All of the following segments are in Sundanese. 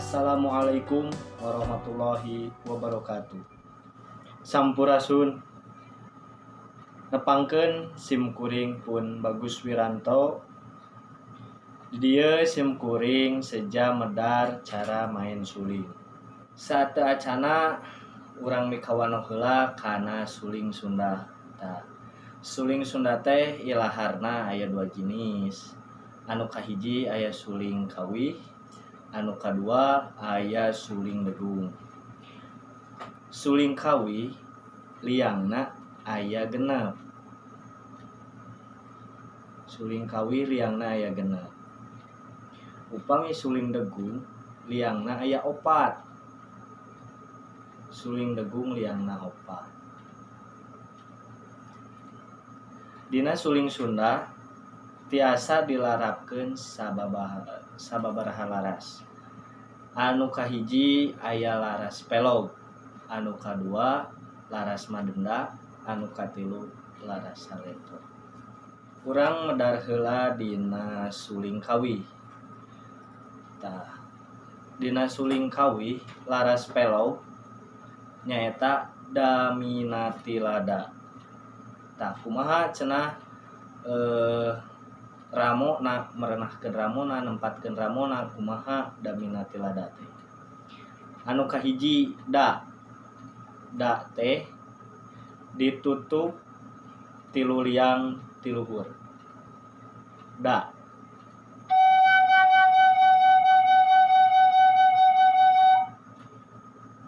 Assalamualaikum warahmatullahi wabarakatuh. Sampurasun. Nepangkeun sim kuring pun Bagus Wiranto. Di dieu sim kuring seja medar cara main suling. Saateu acana urang mikawanoh heula kana suling Sunda. Tah, suling Sunda teh ilaharna aya dua jenis. Anu kahiji aya suling kawih, anu kadua aya suling degung. Suling kawih liangna aya genep. Suling kawih liangna aya genep. Upami suling degung liangna aya opat. Suling degung liangna opat. Dina suling Sunda tiasa dilarapkeun sababaraha laras. Anu kahiji aya laras pelog, anu kadua laras madenda, anu katilu laras salento. Urang medar heula dina suling kawih. Tah, dina suling kawih laras pelog nyaeta daminatilada. Tah, kumaha cenah ramona merenahkeun ramona nempatkeun ramona kumaha daminatilada teh. Anu kahiji da, da teh ditutup tilu liang tiluhur. Da.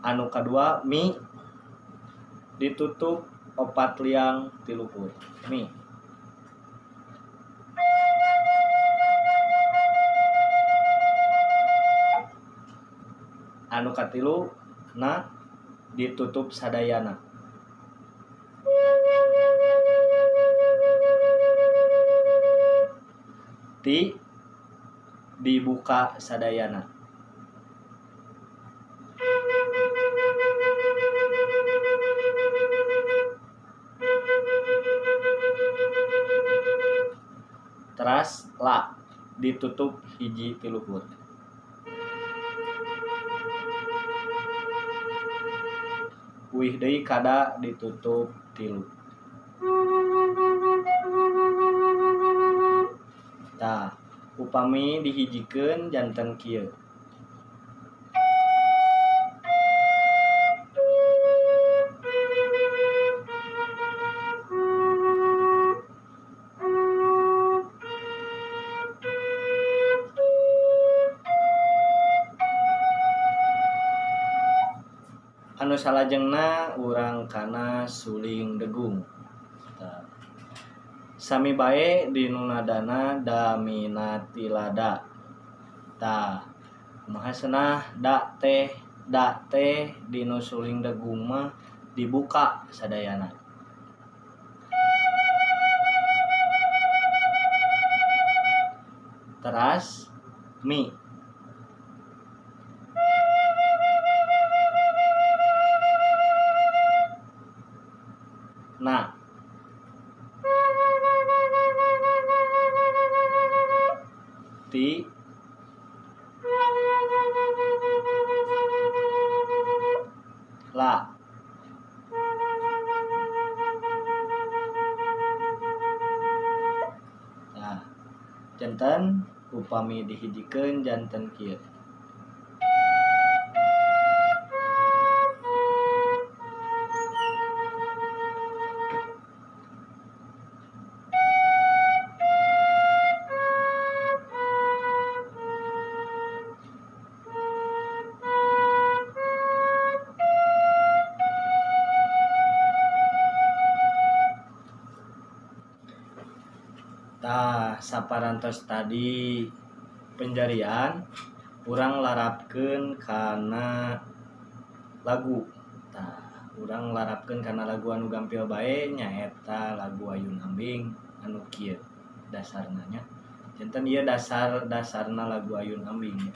Anu kadua mi ditutup opat liang tiluhur. Mi. Anu katilu na ditutup sadayana. Ti dibuka sadayana. Teras la ditutup hiji tiluhur. Wih deui kada ditutup tilu. Tah, upami dihijikeun janten kieu. Anu salajengna urang kana suling degung. Tah. Sami bae dinu nadana daminatilada. Tah, kumaha cenah da teh dinu suling degung mah dibuka sadayana. Teras mi. Na. Ti. La. Nah, janten upami dihijikeun janten kieu. Tah, saparantos tadi penjarian urang larapkeun kana lagu. Tah, urang larapkeun kana lagu anu gampil bae nyaeta lagu Ayun Ambing anu kieu dasarna nya. Janten ieu dasar-dasarna lagu Ayun Ambing nya.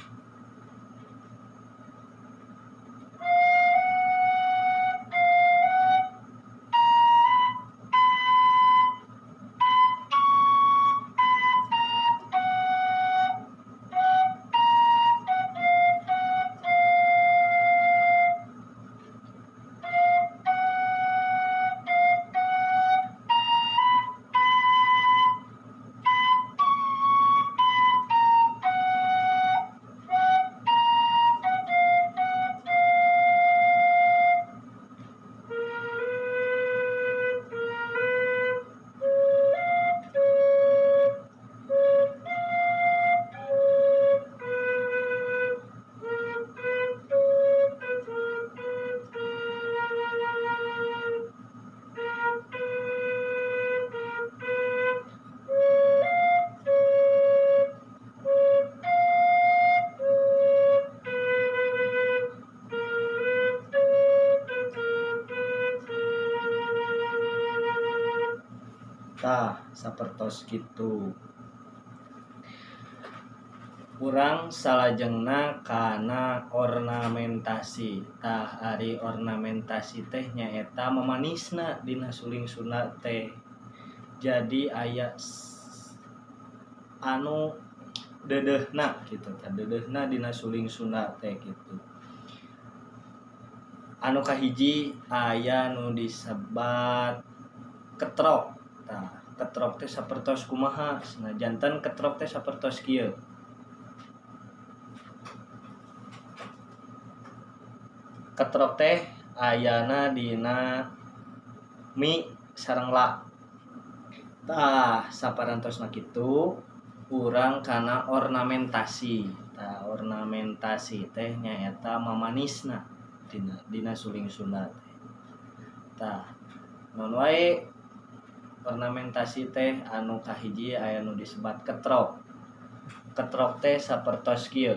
Tah sapertos kitu. Urang salajengna kana ornamentasi. Tah ari ornamentasi teh nyaeta memanisna dina suling Sunda teh. Jadi aya anu dedehna gitu tah, dedehna dina suling Sunda teh gitu. Anu kahiji aya nu disebat ketrok. Tah ketrok teh sapertos kumaha? Janten ketrok teh sapertos kieu. Ketrok teh ayana dina mi sareng la. Tah saparantosna kitu urang kana ornamentasi. Tah ornamentasi teh nyaeta mamanisna dina suling Sunda teh. Tah naon wae ornamentasi teh anu kahiji aya nu disebat ketrok. Ketrok teh sapertos kieu.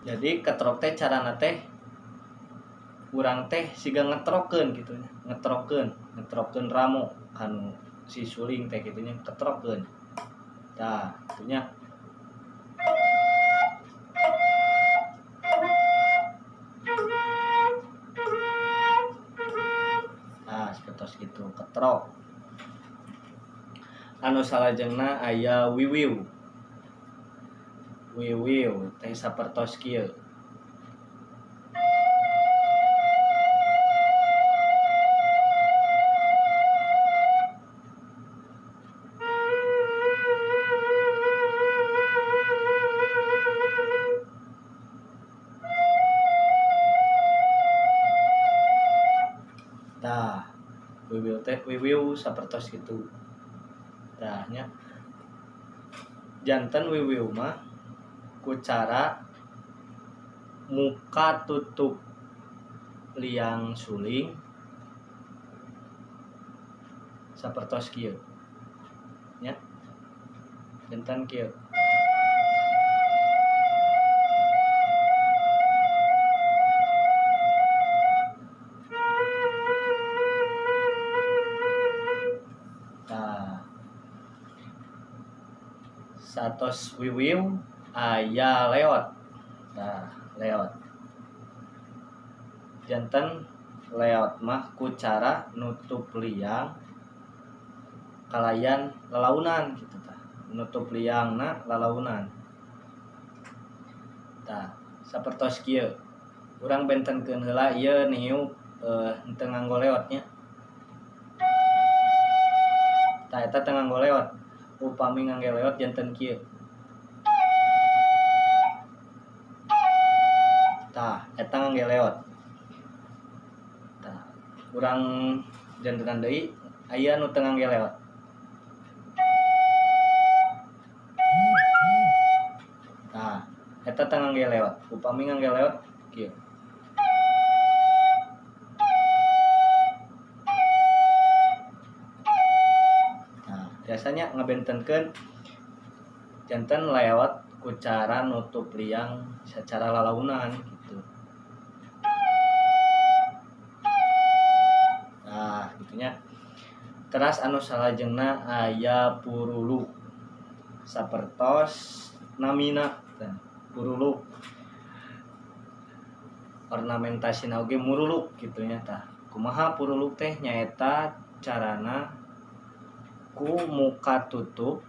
Jadi ketrok teh carana teh urang teh siga ngetrokeun kitu nya, ngetrokeun ramo kanu si suling teh kitu nya, ketrokeun. Tah, kitu nya. Tah, sapertos kitu ketrok. Anu salajengna aya wiwiw. Wiwiw teh sapertos kieu. Tah, wiwiw teh wiwiw sapertos kitu. Tah nya. Janten wiwiw mah ku cara muka tutup liang suling sapertos kieu nya, janten kieu. Tah satos wiwiw aya leot. Nah, leot. Janten leot mah ku cara nutup liang kalayan lalaunan gitu tah. Nutup liangna lalaunan. Tah, sapertos kieu. Urang bentenkeun heula ieu niup henteu nganggo leotnya. Tah eta teu nganggo leot. Upami ngangge leot janten kieu. Tah, eta ngangge leot. Tah, urang jantenan deui aya nu teu ngangge leot. Tah, eta teu ngangge leot. Upami ngangge leot kieu. Tah, biasanya ngabentenkeun janten leot ku cara nutup liang secara lalaunan gitu. Nah, gitunya. Teras anu salajengna aya puruluk. Sapertos namina tah, puruluk. Ornamentasina oge muruluk kitu nya tah. Kumaha puruluk teh nyaeta carana ku muka tutup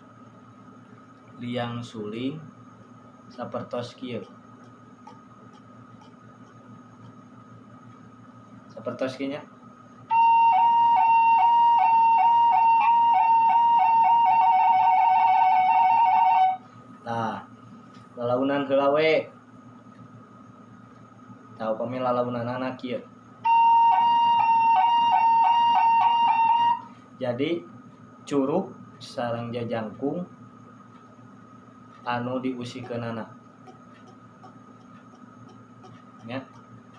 liang suling sapertos kieu. Sapertos kieu nya. Nah, lalaunan heula we. Tah upami lalaunanana kieu. Jadi curug sareng jajangkung anu diusikeunana. Nya,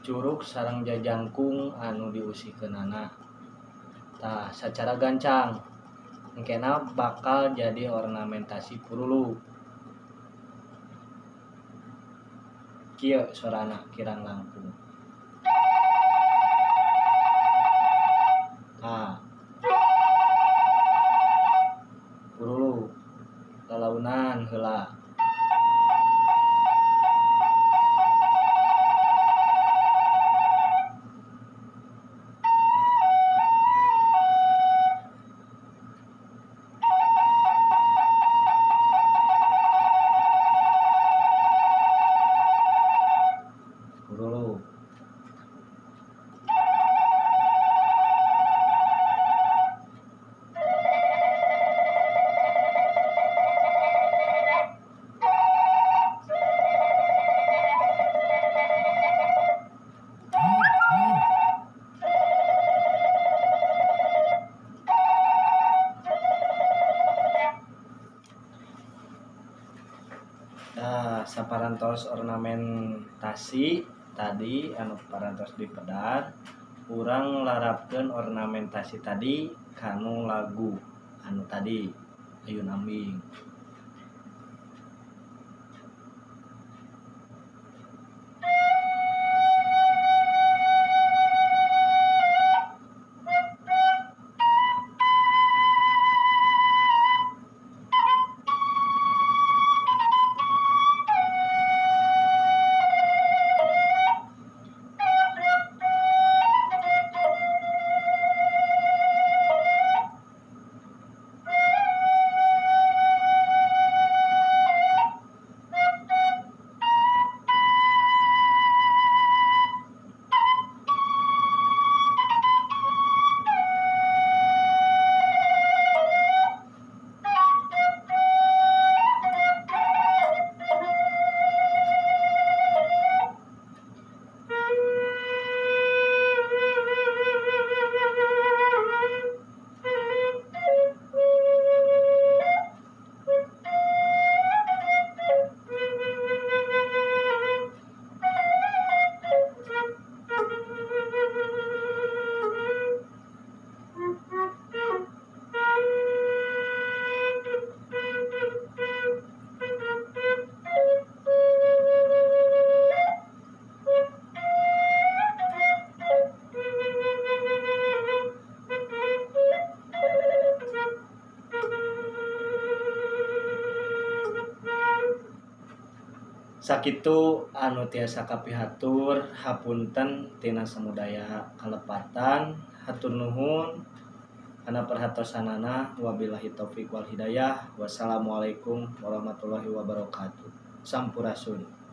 curug sareng jajangkung anu diusikeunana. Tah, sacara gancang engkena bakal jadi ornamentasi purulu. Kieu sorana kirang langkung. Tah, purulu lalaunan heula. Purulu. Nah, saparantos ornamentasi tadi anu parantos dipedar, urang larapkeun ornamentasi tadi kanu lagu anu tadi Ayun Ambing. Sakitu anu tiasa kapihatur, hapunten tina samudaya kalepatan, hatur nuhun kana perhatosanana, wabillahi taufik wal hidayah, wassalamualaikum warahmatullahi wabarakatuh. Sampurasun.